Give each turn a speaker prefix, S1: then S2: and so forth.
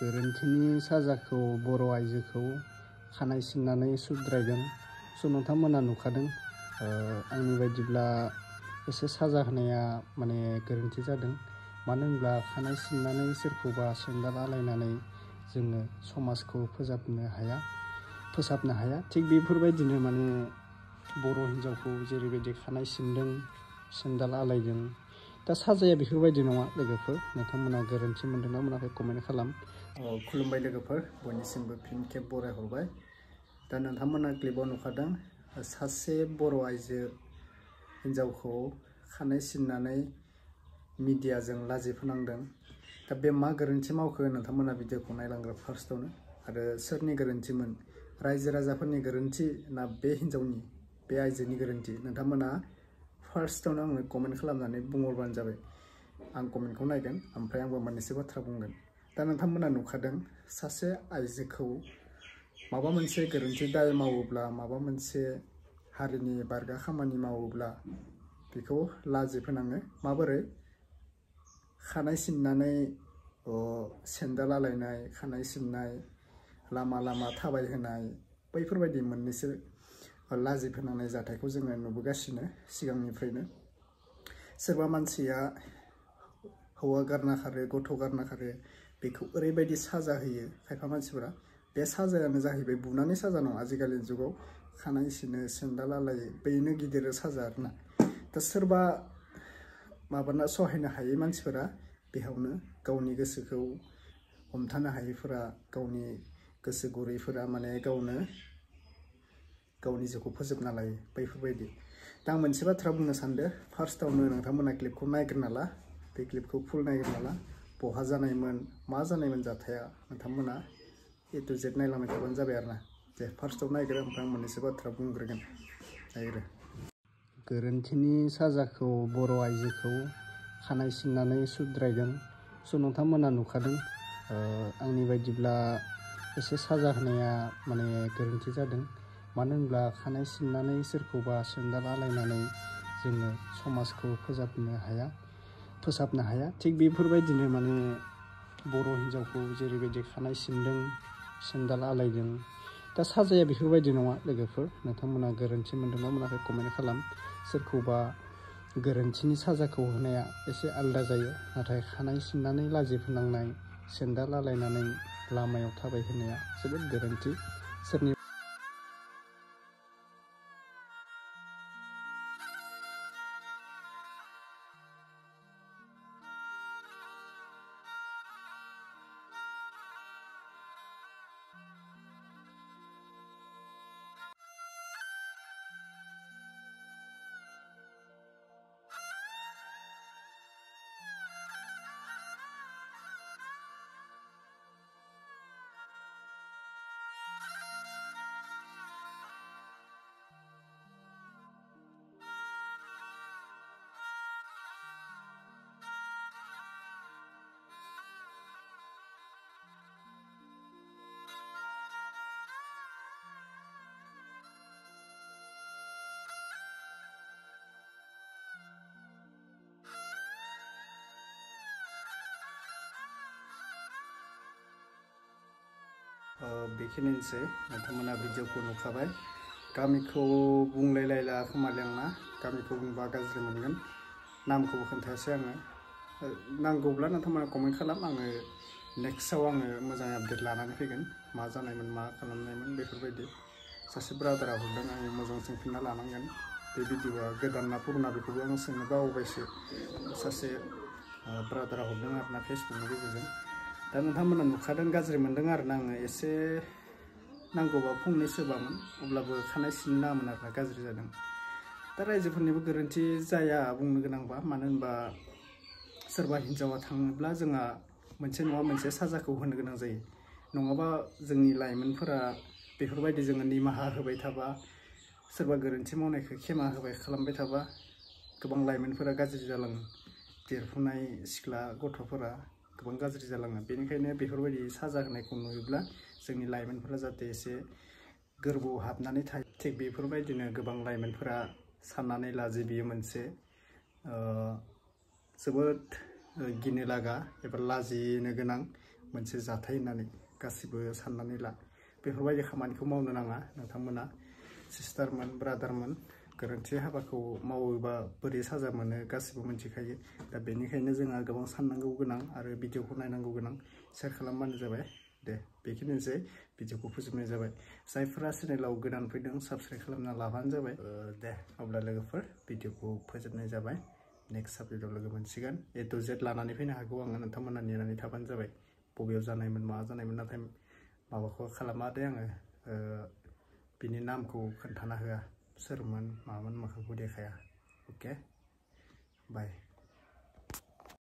S1: गोरोन्थिनि साजाखौ बर' आइजोखौ खानाय सिननानै सुद्रायदों। नोंथांमोना नुखादों। आंनि बायदिब्ला एसे साजा होनाया माने गोरोन्थि जादों। मानो होनब्ला खानाय सिननानै सोरखौबा सेन्देल आलायनानै जोङो समाजखौ फोसाबनो हाया। थिग बेफोरबायदिनो माने बर' हिन्जावखौ जेरैबायदि खानाय सिनदों, सेन्देल आलायदों, दा साजाया बेफोरबायदि नङा लोगोफोर। नोंथांमोना गोरोन्थि मोनदोंना मोनाखै कमेन्ट खालाम। खुलुमबाय लोगोफोर, बयनिसिमबो फिन खेब बरायहरबाय। दा नोंथांमोना क्लिपाव नुखादों सासे बर' आइजो हिन्जावखौ खानाय सिननानै मिडियाजों लाजि फोनांदों। दा बे मा गोरोन्थि मावखो नोंथांमोना भिडिअखौ नायलांग्रो फार्स्टआवनो। आरो सोरनि गोरोन्थिमोन, रायजो राजाफोरनि गोरोन्थि ना बे हिन्जावनि, बे आइजोनि गोरोन्थि, नोंथांमोना फार्स्टआवनो आंनो कमेन्ट खालामनानै बुंहरबानो जाबाय। आं कमेन्टखौ नायगोन, ओमफ्राय आंबो मोननैसो बाथ्रा बुंगोन। दा नोंथांमोना नुखादों सासे आइजोखौ माबा मोनसे गोरोन्थि दाय मावोब्ला, माबा मोनसे हारिनि बारगा खामानि मावोब्ला बेखौ लाजि फोनाङो। माबोरै? खानाय सिननानै सेन्देल आलायनाय, खानाय सिननाय, लामा लामा थाबायहोनाय, बैफोरबायदि मोननैसो लाजि फोनांनाय जाथायखौ जोङो नुबोगासिनो सिगांनिफ्रायनो। सोरबा मानसिया हौवा गारना खारो, गथ' गारना खारो, बेखौ ओरैबायदि साजा होयो खायफा मानसिफोरा। बे साजायानो जाहैबाय बुनानै साजा नङा। आजिखालिनि जुगाव खानाय सिनो, सेन्देल आलायो, बेनो गिदिर साजा आरोना। दा सोरबा माबाना सहायनो हायै मानसिफोरा बेयावनो गावनि गोसोखौ हमथानो हायैफोरा, गावनि गोसो गुरैफोरा माने गावनि जिउखौ फोजोबना लायो, बैफोरबायदि। दा आं मोनसे बाथ्रा बुंनो सानदों। फार्स्टआवनो नोंथांमोना क्लिपखौ नायग्रोना ला, बे क्लिपखौ फुल नायग्रोना ला। बहा जानायमोन, मा जानायमोन जाथाया, नोंथांमोना A to Z नायलांबाय थाबानो जाबाय आरोना। दे फार्स्टआव नायग्रो, ओमफ्राय आं मोननैसो बाथ्रा बुंग्रोगोन। नायग्रो। गोरोन्थिनि साजाखौ बर' आइजोखौ खानाय सिननानै सुद्रायदों। नोंथांमोना नुखादों। आंनि बायदिब्ला एसे साजा होनाया माने गोरोन्थि जादों। मानो होनब्ला खानाय सिननानै सोरखौबा सेन्देल आलायनानै जोङो समाजखौ फोसाबनो हाया। थिग बेफोरबायदिनो माने बर' हिन्जावखौ जेरैबायदि खानाय सिनदों, सेन्देल आलायदों, दा साजाया बेफोरबायदि नङा लोगोफोर। नोंथांमोना गोरोन्थि मोनदोंना मोनाखै कमेन्ट खालाम। सोरखौबा गोरोन्थिनि साजाखौ होनाया एसे आलादा जायो, नाथाय खानाय सिननानै लाजि फोनांनाय, सेन्देल आलायनानै लामायाव थाबायहोनाया जोबोद गोरोन्थि। सोरनि बेखिनिसै। नोंथांमोना भिडिअखौ नुखाबाय। गामिखौ बुंलायलायला खोमालै आंना, गामिखौ बुंबा गाज्रि मोनगोन। नामखौबो खोन्थायासै आङो। नांगौब्ला नोंथांमोना कमेन्ट खालाम। आङो नेक्स्टआव मोजाङै आपडेट लानानै फैगोन। मा जानायमोन, मा खालामनायमोन, बेफोरबायदि। सासे ब्रादारा हरदों, आं मोजां सोंफिनना लानांगोन। बे भिडिअआ गोदान ना पुरुना बेखौबो आं सोंनो बावबायसो। सासे ब्रादारा हरदों आरोना फेसबुकनि गेजेरजों। दा नोंथांमोना नुखादों, गाज्रि मोनदों आरोना आङो एसे। नांगौबा फंनैसोबामोन, अब्लाबो खानाय सिननो नाङामोन आरोना, गाज्रि जादों। दा रायजोफोरनिबो गोरोन्थि जाया बुंनो गोनांबा। मानो होनबा सोरबा हिन्जावा थाङोब्ला जोंहा मोनसे नङा मोनसे साजाखौ होनो गोनां जायो। नङाबा जोंनि लाइमोनफोरा बेफोरबायदि जोङो निमाहा होबाय थाबा, सोरबा गोरोन्थि मावनायखौ खेमा होबाय खालामबाय थाबा, गोबां लाइमोनफोरा गाज्रि जालाङो। देरफुनाय सिख्ला गथ'फोरा गोबां गाज्रि जालाङो। बेनिखायनो बेफोरबायदि साजा होनायखौ नुयोब्ला जोंनि लाइमोनफोरा जाहाथे एसे गोरबोआव हाबनानै थायो। थिग बेफोरबायदिनो गोबां लाइमोनफोरा साननानै ला जे बियो मोनसे जोबोद गिनो लागा एबा लाजिनो गोनां मोनसे जाथाय होननानै गासिबो साननानै ला बेफोरबायदि खामानिखौ मावनो नाङा नोंथांमोना सिस्टारमोन ब्रादारमोन गोरोन्थि हाबाखौ मावोबा बोरै साजा मोनो गासिबो मिथिखायो दा बेनिखायनो जोंहा गोबां साननांगौ गोनां आरो भिडिअखौ नायनांगौ गोनां शेयार खालामबानो जाबाय दे बेखिनिसै भिडिअखौ फोजोबनाय जाबाय जायफोरा चेनेलाव गोदान फैदों साबस्क्राइब खालामना लाबानो जाबाय दे अब्ला लोगोफोर भिडिअखौ फोजोबनाय जाबाय नेक्स्ट साबजेक्टआव लोगो मोनसिगोन A to Z लानानै फैनो हागौ आङो नोंथांमोना नेनानै थाबानो जाबाय बबेयाव जानायमोन मा जानायमोन नाथाय माबाखौ खालामा दे आङो बिनि नामखौ खोन्थाना होआ सोरमोन मामोन माखौ देखाया अके बाय